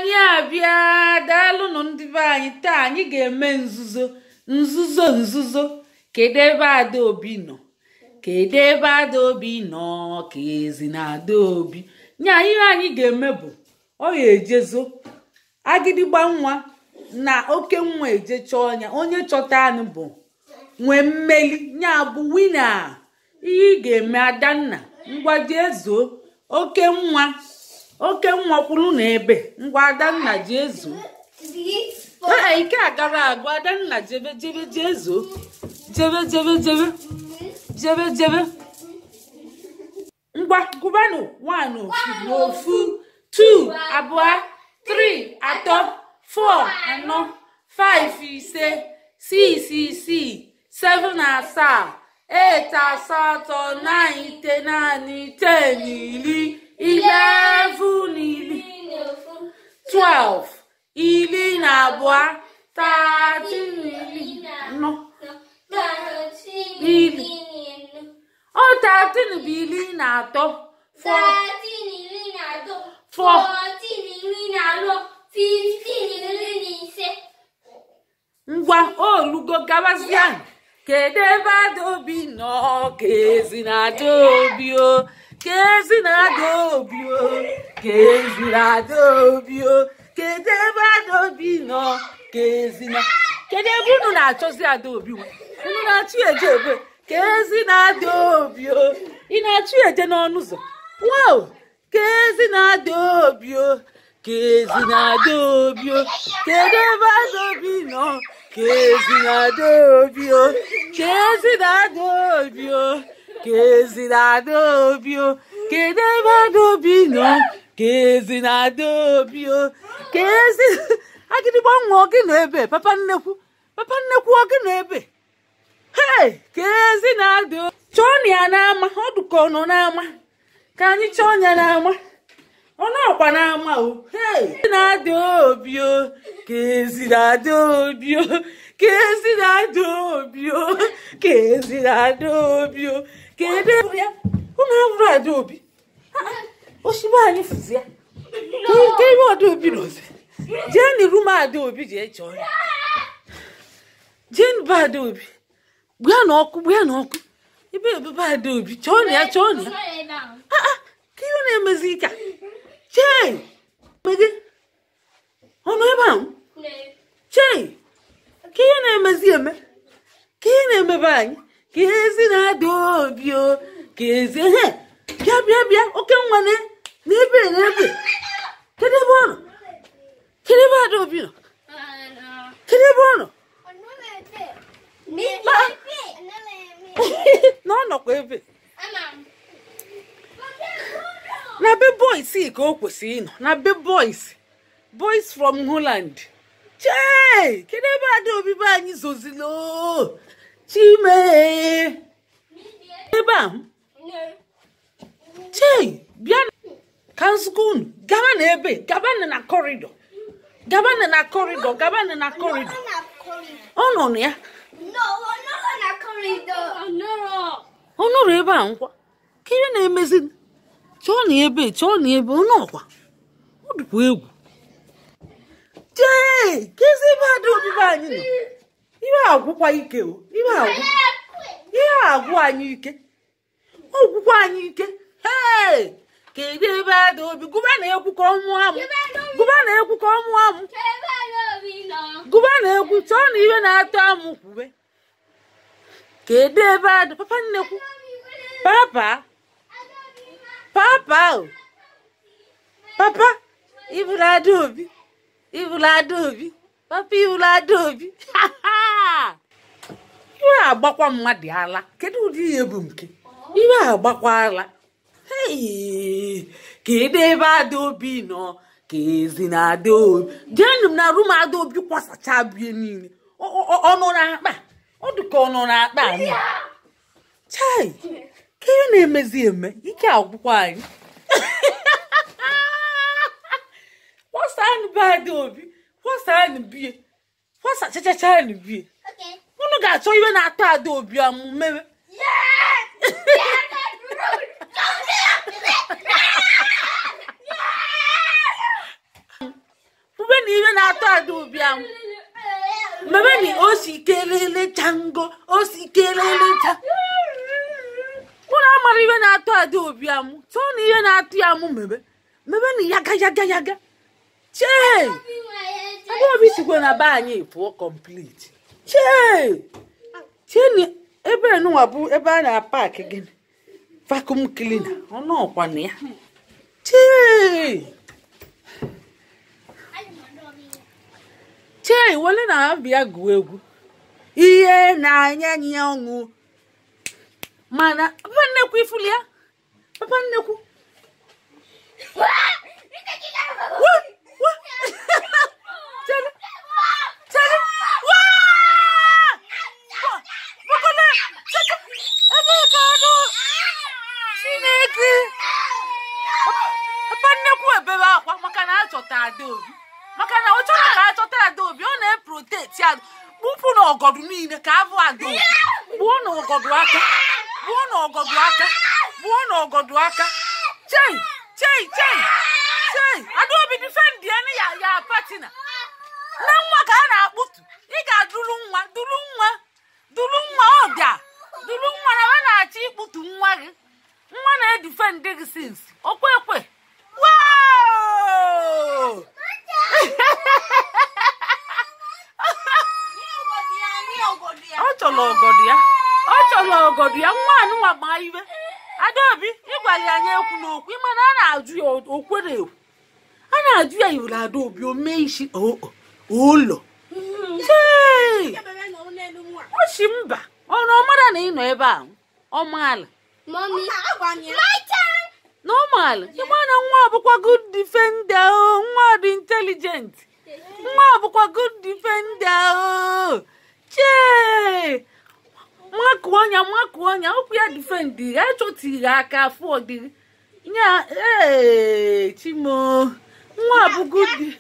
Anyị abịa, daalụnụ ndị be anyị. Taa anyị ga-eme nzuzo nzuzo nzuzo. Kedu ebe Adaobi nọ? Kedu ebe Adaobi nọ? Ka ezi na Adaobi nya. Ihe anyị ga-eme bụ ọ ya ejezo agịdịgba nwa na oke nwa eje chọọ ya. Onye chọta anụ bụ nwee mmeli, nya bụ wina. Ihe ị ga-eme, Adanna, ngwa jee zoo. Oke nwa, oke nwa kwuru na ebe. Ngwa, Adanna, jee zoo. Ee, ike agara agụ. Adanna, jebe jebe, jee zoo, jebe jebe jebe jebe jebe. Ngwa, gụbanụ. 1, ofu, ofu, 2, abụọ, 3, atọ, 4, anọ, 5, ise, 6, isii, 7, asaa, 8, asatọ, 9, itenaanị, 10, iri, 11, iri, 12, 12, 13, 14, iri ọ 13 bụ 13, 4, 4, ngwa, olugo, gabazie. Kedu ebe Adaobi nọ? Ka ezi na Adaobi o, ka ezi na Adaobi o, ka ezi na Adaobi o. Kedu ebe Adaobi nọ? Ka ezi na, kedu ebe unu na-achọzi Adaobi nwa? Unu na-achụ eje ebe? Ka ezi na Adaobi o. Ị na-achụ eje n'ọnụ ụzọ? Wow! Ka ezi na Adaobi o, ka ezi na Adaobi o. Kedu ebe Adaobi nọ? Ka ezi na Adaobi o, ka ezi na Adaobi o, ka ezi na Adaobi o. Kedu ebe Adaobi nọ? Ka ezi na Adaobi o, ka ezi. Agịdịgba nwa, ọ gị nọ ebe? Papa nnekwu, papa nnekwu, ọ gị nọ ebe? Hei, ka ezi na Adaobi. Chọọ na ya n'ama. Ọ dụka ọ nọ n'ama. Ka anyị chọọ ya n'ama. Ọ na-akwa n'ama o. Hei, na Adaobi o, ka ezi na Adaobi o, ka ezi na Adaobi o, ka ezi na Adaobi o. Kedu ebe ya? Unu abụrụ Adaobi osigbo anyị fụzi ya ke ebe Adaobi nọzi. Jee na room Adaobi, jee chọọ ya. Jee be Adaobi, gbaa na ọkụ, gbaa na ọkụ ebe ebebe Adaobi. Chọọ na ya, chọọ na ya. Ka ihe na-emezi ka chee mege ọnụ ebe ahụ. Chee, ka ihe na-emezi eme, ka ihe na-emebe anyị. Ka ezi na Adaobi o, ka ezi. Ehe, bịa bịa bịa, oke nwa n'ebe n'ebe. Kedu ebe ọ nọ? Kedu ebe Adaobi nọ? Kedu ebe ọ nọ? Na ọ nọkwa ebe na be boys ka o kwesịrị ịnọ, na be boys, boys from Holland. Chee, kedu ebe Adaobi be anyị zozilo? Chime, ebe ahụ. Chee, bịa ka nzukọ unu. Gaba na ebe, gaba na corridor, gaba na corridor, gaba na corridor. Ọ nọ na ya. Ọ nọrọ ebe a nkwa. Ka ihe na-emezi? Chọọ na ebe, chọọ na ebe ọ nọkwa. Ọ dịkwa egwu. Jee, kezi ebe Adaobi be anyị nọ. Ihe agwụkwa ike o, ihe agwụ, ihe agwụ anyị ike, ọgwụkwa anyị ike. Hei, kedu ebe Adaobi? Gụba na egwu ka ọ mụọ amụ. Gụba na egwu ka ọ mụọ amụ. Gụba na egwu, chọọ na ihe na-atọ amụ kwube. Kedu ebe Ada? Papa nnekwu, papa, papa o, papa, iburu Adaobi, iburu Adaobi, papa, iburu Adaobi. Ihe agbakwa mmadụ ala. Kedu ụdị ihe bụ nke ihe agbakwa ala? Hei, kedu ebe Adaobi nọ? Ka ezi na Adaobi. Jeenụ m na room Adaobi, kwasacha bie niile. Ọ nọ n'akpa. Ọ dị ka ọ nọ n'akpa anyị. Chai, ka ihe na-emezi eme? Ike agwụkwa anyị. Kwasanụ be Adaobi, kwasanụ bie, kwasachachachanụ bie. Unu ga-achọ ihe na-atọ Adaobi amụ mewe. na-atọ Adaobi amụ. Mebe ni osikelele chango, osikelele cha. Unu amara ihe na-atọ Adaobi amụ. Tụọ na ihe na-atọ ya amụ mebe. Mebe ni yaga yaga yaga. Chee! Adaobi sikwa na be anyị pụọ complete. Chee! Chee ni ebe nụwa bụ ebe a na-apaki gịnị? Vacuum cleaner. Ọ nọkwa na ya. Chee! Chee, wele na-abịa gụọ egwu. Ihe na-anya nye ọṅụ. Mana papa nnekwu ifuli ya? Papa nnekwu. Chere. Chere. Waa! Bokole. Chere. Ebe ka anụ. Chineke. Papa nnekwu ebebe akwa maka na achọta Adaobi. Maka na ọ chọrọ ka achọta Adaobi, ọ na-eprotect ya. Kpụpụ na ọgọdụ niile ka abụ Adaobi. Gbuo na ọgọdụ aka. Gbuo na ọgọdụ aka. Gbuo na ọgọdụ aka. Chei! Chei! Chei! Chei! Adaobi defend ya ya ya patina. Na nwa ka a na-akpụtu. Ị ga-adụrụ nwa, dụrụ nwa. Dụrụ nwa ọbịa. Dụrụ nwa na ha na-achọ ịkpụtu nwa gị. Nwa na-edefend gị since. Okwe ekwe. Wow! Ọ chọrọ ọgọdụ ya. Ọ chọrọ ọgọdụ ya. Nwa anụnwa gbaa iwe. Adaobi, ịgwali anyị ekwu n'okwu. Ịma na a na-ajụ ya okwere ekwu. A na-ajụ ya iwere Adaobi o mee isi ụlọ. Chee! Ọ si mba. Ọ na ọ mara na ị nọ ebe ahụ. Ọ maala. Normal. Ịma na nwa bụkwa good defender o. Nwa dị intelligent. Nwa bụkwa good defender o. Chee! Makụọ anya, makụọ anya. Okwu ya defend ya chọtiri aka afọ dị. Nya ee Chimo. Nwa bụ good.